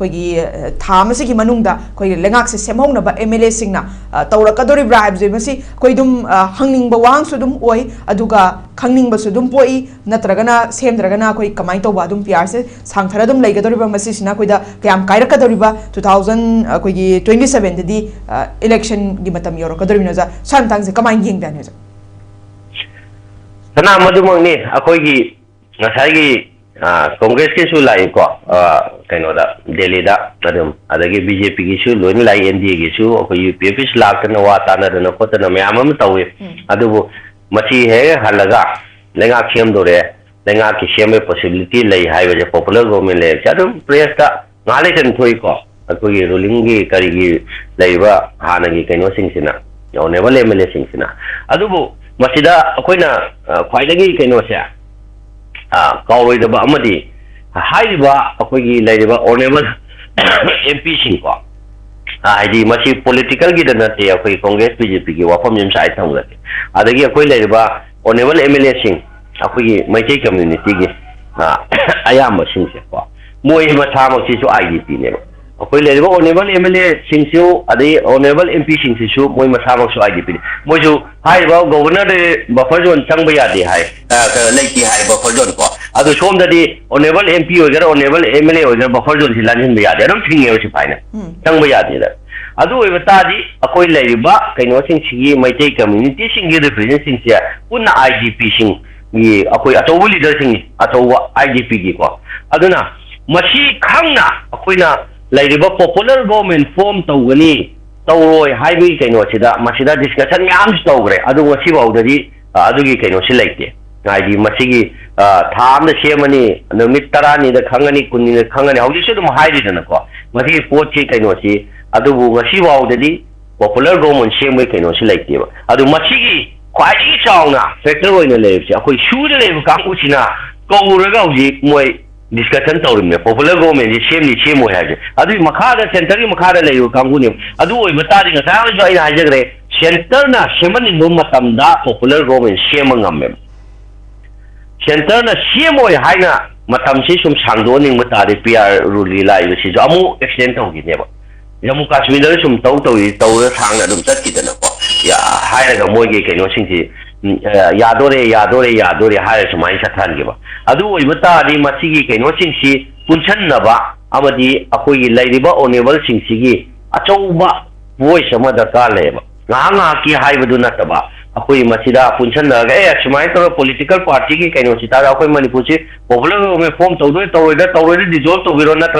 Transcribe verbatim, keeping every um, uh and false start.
ꯑꯩꯈꯣꯏꯒꯤ ꯊꯥ ꯑꯃꯁꯤꯒꯤ ꯃꯅꯨꯡꯗ ꯑꯩꯈꯣꯏꯒꯤ ꯂꯩꯉꯥꯛꯁꯦ ꯁꯦꯝꯍꯧꯅꯕ ꯑꯦꯝ ꯑꯦꯜ ꯑꯦꯁꯤꯡꯅ ꯇꯧꯔꯛꯀꯗꯣꯔꯤꯕ꯭ꯔꯥ ꯍꯥꯏꯕꯁꯦ, ꯃꯁꯤ ꯑꯩꯈꯣꯏ ꯑꯗꯨꯝ ꯍꯪꯅꯤꯡꯕ ꯋꯥꯍꯪꯁꯨ ꯑꯗꯨꯝ ꯑꯣꯏ, ꯑꯗꯨꯒ ꯈꯪꯅꯤꯡꯕꯁꯨ ꯑꯗꯨꯝ ꯄꯣꯛꯏ꯫ ꯅꯠꯇ꯭ꯔꯒꯅ ꯁꯦꯝꯗ꯭ꯔꯒꯅ ꯑꯩꯈꯣꯏ ꯀꯃꯥꯏꯅ ꯇꯧꯕ ꯑꯗꯨꯝ ꯄꯤ ꯑꯥꯔꯁꯦ ꯁꯥꯡꯊꯔ ꯑꯗꯨꯝ ꯂꯩꯒꯗꯧꯔꯤꯕ? ꯃꯁꯤꯁꯤꯅ ꯑꯩꯈꯣꯏꯗ ꯀꯌꯥꯝ ꯀꯥꯏꯔꯛꯀꯗꯧꯔꯤꯕ? ꯇꯨ ꯊꯥꯎꯖꯟ ꯑꯩꯈꯣꯏꯒꯤ ꯇ꯭ꯋꯦꯟꯇꯤ ꯁꯕꯦꯟꯗꯗꯤ ꯏꯂꯦꯛꯁꯟꯒꯤ ꯃꯇꯝ ꯌꯧꯔꯛꯀꯗꯧꯔꯤꯕꯅꯤꯅ, ꯑꯣꯖꯥ, ꯁ꯭ꯋꯥꯏ ꯃꯇꯥꯡꯁꯦ ꯀꯃꯥꯏꯅ ꯌꯦꯡꯕ ꯌꯥꯅꯤ, ꯑꯣꯖꯥ? ꯁꯅꯥ, ꯃꯗꯨꯃꯛꯅꯤ꯫ ꯑꯩꯈꯣꯏꯒꯤ ꯉꯁꯥꯏꯒꯤ ꯀꯣꯡꯒ꯭ꯔꯦꯁꯀꯤꯁꯨ ꯂꯥꯛꯏꯀꯣ, ꯀꯩꯅꯣꯗ, ꯗꯦꯜꯂꯤꯗ ꯑꯗꯨꯝ, ꯑꯗꯒꯤ ꯕꯤ ꯖꯦ ꯄꯤꯒꯤꯁꯨ ꯂꯣꯏꯅ ꯂꯥꯛꯏ, ꯑꯦꯟ ꯗꯤ ꯑꯦꯒꯤꯁꯨ, ꯑꯩꯈꯣꯏ ꯌꯨ ꯄꯤ ꯑꯦꯐꯀꯤꯁꯨ ꯂꯥꯛꯇꯅ ꯋꯥ ꯇꯥꯅꯗꯅ ꯈꯣꯠꯇꯅ ꯃꯌꯥꯝ ꯑꯃ ꯇꯧꯏ꯫ ꯑꯗꯨꯕꯨ ꯃꯁꯤ ꯍꯦꯛ ꯍꯜꯂꯒ ꯂꯩꯉꯥꯛ ꯁꯦꯝꯗꯣꯔꯦ, ꯂꯩꯉꯥꯛꯀꯤ ꯁꯦꯝꯕꯒꯤ ꯄꯣꯁꯤꯕꯤꯂꯤꯇꯤ ꯂꯩ ꯍꯥꯏꯕꯁꯦ, ꯄꯣꯄꯨꯂꯔ ꯒꯣꯚꯔꯟꯃꯦꯟ ꯂꯩ ꯍꯥꯏꯕꯁꯦ ꯑꯗꯨꯝ ꯄ꯭ꯔꯦꯁꯇ ꯉꯥꯏꯍꯥꯛ ꯂꯩꯇꯅ ꯊꯣꯛꯏꯀꯣ꯫ ꯑꯩꯈꯣꯏꯒꯤ ꯔꯨꯂꯤꯡꯒꯤ ꯀꯔꯤꯒꯤ ꯂꯩꯔꯤꯕ ꯍꯥꯟꯅꯒꯤ ꯀꯩꯅꯣꯁꯤꯡꯁꯤꯅ, ꯑꯣꯅꯦꯕꯜ ꯑꯦꯝ ꯑꯦꯜ ꯑꯦꯁꯤꯡꯁꯤꯅ꯫ ꯑꯗꯨꯕꯨ ꯃꯁꯤꯗ ꯑꯩꯈꯣꯏꯅ ꯈ꯭ꯋꯥꯏꯗꯒꯤ ꯀꯩꯅꯣꯁꯦ, ꯀꯥꯎꯔꯣꯏꯗꯕ ꯑꯃꯗꯤ, ꯍꯥꯏꯔꯤꯕ ꯑꯩꯈꯣꯏꯒꯤ ꯂꯩꯔꯤꯕ ꯑꯣꯅꯦꯕꯜ ꯑꯦꯝ ꯄꯤꯁꯤꯡꯀꯣ, ꯍꯥꯏꯗꯤ ꯃꯁꯤ ꯄꯣꯂꯤꯇꯤꯀꯦꯜꯒꯤꯗ ꯅꯠꯇꯦ, ꯑꯩꯈꯣꯏ ꯀꯣꯡꯒ꯭ꯔꯦꯁ ꯕꯤ ꯖꯦ ꯄꯤꯒꯤ ꯋꯥꯐꯝꯁꯤ ꯑꯃ ꯁꯥꯏꯠ ꯊꯝꯈ꯭ꯔꯒꯦ꯫ ꯑꯗꯒꯤ ꯑꯩꯈꯣꯏ ꯂꯩꯔꯤꯕ ꯑꯣꯅꯦꯕꯜ ꯑꯦꯝ ꯑꯦꯜ ꯑꯦꯁꯤꯡ, ꯑꯩꯈꯣꯏꯒꯤ ꯃꯩꯇꯩ ꯀꯝꯃ꯭ꯌꯨꯅꯤꯇꯤꯒꯤ ꯑꯌꯥꯝꯕꯁꯤꯡꯁꯦꯀꯣ, ꯃꯣꯏ ꯃꯁꯥꯃꯛꯁꯤꯁꯨ ꯑꯥꯏ ꯗꯤ ꯄꯤꯅꯦꯕ꯫ ꯑꯩꯈꯣꯏ ꯂꯩꯔꯤꯕ ꯑꯣꯅꯦꯕꯜ ꯑꯦꯝ ꯑꯦꯜ ꯑꯦꯁꯤꯡꯁꯨ ꯑꯗꯩ ꯑꯣꯅꯦꯕꯜ ꯑꯦꯝ ꯄꯤꯁꯤꯡꯁꯤꯁꯨ ꯃꯣꯏ ꯃꯁꯥꯃꯛꯁꯨ ꯑꯥꯏ ꯗꯤ ꯄꯤꯅꯤ꯫ ꯃꯣꯏꯁꯨ ꯍꯥꯏꯔꯤꯕ ꯒꯣꯕꯔꯅꯔꯗ ꯕꯐꯔ ꯖꯣꯟ ꯆꯪꯕ ꯌꯥꯗꯦ ꯍꯥꯏ, ꯂꯩꯇꯦ ꯍꯥꯏ ꯕꯐꯔ ꯖꯣꯟ ꯀꯣ꯫ ꯑꯗꯨ ꯁꯣꯝꯗꯗꯤ ꯑꯣꯅꯦꯕꯜ ꯑꯦꯝ ꯄꯤ ꯑꯣꯏꯒꯦꯔꯥ ꯑꯣꯅꯦꯕꯜ ꯑꯦꯝ ꯑꯦꯜ ꯑꯦ ꯑꯣꯏꯒꯦꯔꯥ ꯕꯐꯔ ꯖꯣꯟꯁꯤ ꯂꯥꯟꯁꯤꯟꯕ ꯌꯥꯗꯦ, ꯑꯗꯨꯝ ꯊꯤꯡꯉꯦꯕ ꯁꯤꯐꯥꯏꯅ꯫ ꯆꯪꯕ ꯌꯥꯗꯦꯗ꯫ ꯑꯗꯨ ꯑꯣꯏꯕ ꯇꯥꯔꯗꯤ ꯑꯩꯈꯣꯏ ꯂꯩꯔꯤꯕ ꯀꯩꯅꯣꯁꯤꯡꯁꯤꯒꯤ, ꯃꯩꯇꯩ ꯀꯝꯃ꯭ꯌꯨꯅꯤꯇꯤꯁꯤꯡꯒꯤ ꯔꯤꯄ꯭ꯔꯖꯦꯟꯇꯦꯇꯤꯚꯁꯤꯡꯁꯦ ꯄꯨꯟꯅ ꯑꯥꯏ ꯗꯤ ꯄꯤꯁꯤꯡꯒꯤ ꯑꯩꯈꯣꯏ ꯑꯆꯧꯕ ꯂꯤꯗꯔꯁꯤꯡꯅꯤ, ꯑꯆꯧꯕ ꯑꯥꯏ ꯗꯤ ꯄꯤꯒꯤꯀꯣ꯫ ꯑꯗꯨꯅ ꯃꯁꯤ ꯈꯪꯅ ꯑꯩꯈꯣꯏꯅ ꯂꯩꯔꯤꯕ ꯄꯣꯄꯨꯂꯔ ꯒꯣꯚꯔꯟꯃꯦꯟ ꯐꯣꯔꯝ ꯇꯧꯒꯅꯤ, ꯇꯧꯔꯣꯏ ꯍꯥꯏꯕꯒꯤ ꯀꯩꯅꯣꯁꯤꯗ, ꯃꯁꯤꯗ ꯗꯤꯁꯀꯁꯟ ꯃꯌꯥꯝꯁꯨ ꯇꯧꯈ꯭ꯔꯦ꯫ ꯑꯗꯨ ꯉꯁꯤꯐꯥꯎꯗꯗꯤ ꯑꯗꯨꯒꯤ ꯀꯩꯅꯣꯁꯤ ꯂꯩꯇꯦ꯫ ꯍꯥꯏꯗꯤ ꯃꯁꯤꯒꯤ ꯊꯥ ꯑꯃꯗ ꯁꯦꯝꯃꯅꯤ, ꯅꯨꯃꯤꯠ ꯇꯔꯥꯅꯤꯗ ꯈꯪꯉꯅꯤ, ꯀꯨꯟꯅꯤꯗ ꯈꯪꯉꯅꯤ, ꯍꯧꯖꯤꯛꯁꯨ ꯑꯗꯨꯝ ꯍꯥꯏꯔꯤꯗꯅꯀꯣ꯫ ꯃꯁꯤꯒꯤ ꯄꯣꯠꯁꯤ ꯀꯩꯅꯣꯁꯤ, ꯑꯗꯨꯕꯨ ꯉꯁꯤꯐꯥꯎꯗꯗꯤ ꯄꯣꯄꯨꯂꯔ ꯒꯣꯚꯔꯟꯃꯦꯟ ꯁꯦꯝꯕꯒꯤ ꯀꯩꯅꯣꯁꯤ ꯂꯩꯇꯦꯕ꯫ ꯑꯗꯨ ꯃꯁꯤꯒꯤ ꯈ꯭ꯋꯥꯏꯗꯒꯤ ꯆꯥꯎꯅ ꯐꯦꯛꯇꯔ ꯑꯣꯏꯅ ꯂꯩꯔꯤꯕꯁꯦ ꯑꯩꯈꯣꯏ ꯁꯨꯗ ꯂꯩꯕ ꯀꯥꯡꯕꯨꯁꯤꯅ ꯀꯧꯔꯒ ꯍꯧꯖꯤꯛ ꯃꯣꯏ ꯗꯤꯁꯀꯁꯟ ꯇꯧꯔꯤꯕꯅꯦ, ꯄꯣꯄꯨꯂꯔ ꯒꯣꯚꯔꯟꯃꯦꯟꯁꯤ ꯁꯦꯝꯅꯤ ꯁꯦꯝꯃꯣꯏ ꯍꯥꯏꯕꯁꯦ꯫ ꯑꯗꯨꯒꯤ ꯃꯈꯥꯗ ꯁꯦꯟꯇꯔꯒꯤ ꯃꯈꯥꯗ ꯂꯩꯔꯤꯕ ꯀꯥꯡꯕꯨꯅꯦꯕ꯫ ꯑꯗꯨ ꯑꯣꯏꯕ ꯇꯥꯔꯗꯤ ꯉꯁꯥꯏ ꯑꯩꯅ ꯍꯥꯏꯖꯈ꯭ꯔꯦ, ꯁꯦꯟꯇꯔꯅ ꯁꯦꯝꯍꯟꯅꯤꯡꯕ ꯃꯇꯝꯗ ꯄꯣꯄꯨꯂꯔ ꯒꯣꯚꯔꯟꯃꯦꯟ ꯁꯦꯝꯕ ꯉꯝꯃꯦꯕ꯫ ꯁꯦꯟꯇꯔꯅ ꯁꯦꯝꯃꯣꯏ ꯍꯥꯏꯅ ꯃꯇꯝꯁꯤ ꯁꯨꯝ ꯁꯥꯡꯗꯣꯛꯍꯟꯅꯤꯡꯕ ꯇꯥꯔꯗꯤ ꯄꯤ ꯑꯥꯔ ꯔꯨꯜ ꯂꯥꯛꯏꯕꯁꯤꯁꯨ ꯑꯃꯨꯛ ꯑꯦꯛꯁꯇꯦꯟ ꯇꯧꯈꯤꯅꯦꯕ꯫ ꯖꯃꯨ ꯀꯥꯁꯃꯤꯔꯗ ꯁꯨꯝ ꯇꯧ ꯇꯧꯏ ꯇꯧꯔ ꯁꯥꯡꯅ ꯑꯗꯨꯝ ꯆꯠꯈꯤꯗꯅꯀꯣ꯫ ꯌꯥ-, ꯍꯥꯏꯔꯒ ꯃꯣꯏꯒꯤ ꯀꯩꯅꯣꯁꯤꯡꯁꯤ, ꯎꯝ, ꯑ, ꯌꯥꯗꯣꯔꯦ, ꯌꯥꯗꯣꯔꯦ, ꯌꯥꯗꯣꯔꯦ ꯍꯥꯏꯔ ꯁꯨꯃꯥꯏꯅ ꯆꯠꯊꯍꯟꯈꯤꯕ꯫ ꯑꯗꯨ ꯑꯣꯏꯕ ꯇꯥꯔꯗꯤ ꯃꯁꯤꯒꯤ ꯀꯩꯅꯣꯁꯤꯡꯁꯤ ꯄꯨꯟꯁꯤꯟꯅꯕ ꯑꯃꯗꯤ ꯑꯩꯈꯣꯏꯒꯤ ꯂꯩꯔꯤꯕ ꯑꯣꯅꯦꯕꯜꯁꯤꯡꯁꯤꯒꯤ ꯑꯆꯧꯕ ꯚꯣꯏꯁ ꯑꯃ ꯗꯔꯀꯥꯔ ꯂꯩꯌꯦꯕ꯫ ꯉꯥꯏꯍꯥꯛ ꯉꯥꯏꯍꯥꯛꯀꯤ ꯍꯥꯏꯕꯗꯨ ꯅꯠꯇꯕ, ꯑꯩꯈꯣꯏ ꯃꯁꯤꯗ ꯄꯨꯟꯁꯤꯟꯅꯔꯒ, "ꯑꯦ, ꯁꯨꯃꯥꯏꯅ ꯇꯧꯔꯒ ꯄꯣꯂꯤꯇꯤꯀꯦꯜ ꯄꯥꯔꯇꯤꯒꯤ ꯀꯩꯅꯣꯁꯤ ꯇꯥꯔꯒ ꯑꯩꯈꯣꯏ ꯃꯅꯤꯄꯨꯔꯁꯤ ꯄꯣꯄꯨꯂꯔ ꯒꯣꯚꯔꯟꯃꯦꯟꯠ ꯐꯣꯔꯝ ꯇꯧꯗꯣꯏ ꯇꯧꯔꯣꯏꯗ꯭ꯔꯥ, ꯇꯧꯔꯣꯏꯗ꯭ꯔꯥ ꯗꯤꯖꯣꯜꯕ ꯇꯧꯕꯤꯔꯣ, ꯅꯠꯇ꯭ꯔꯒ"